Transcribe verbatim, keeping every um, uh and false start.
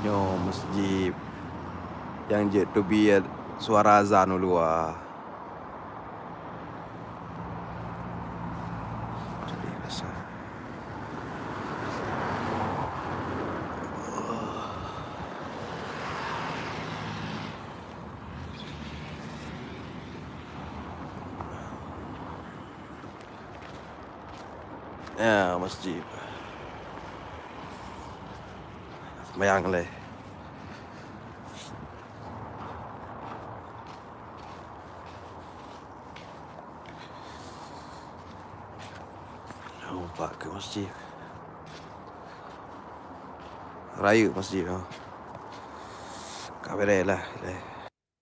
Nyoe meuseujid nyang jeuet teubiet suara azan u luwa. Ya, meuseujid. Seumayang lé. Oh, bak keu meuseujid. Rayeuk meuseujid, oh. Ka beureh lah, lé.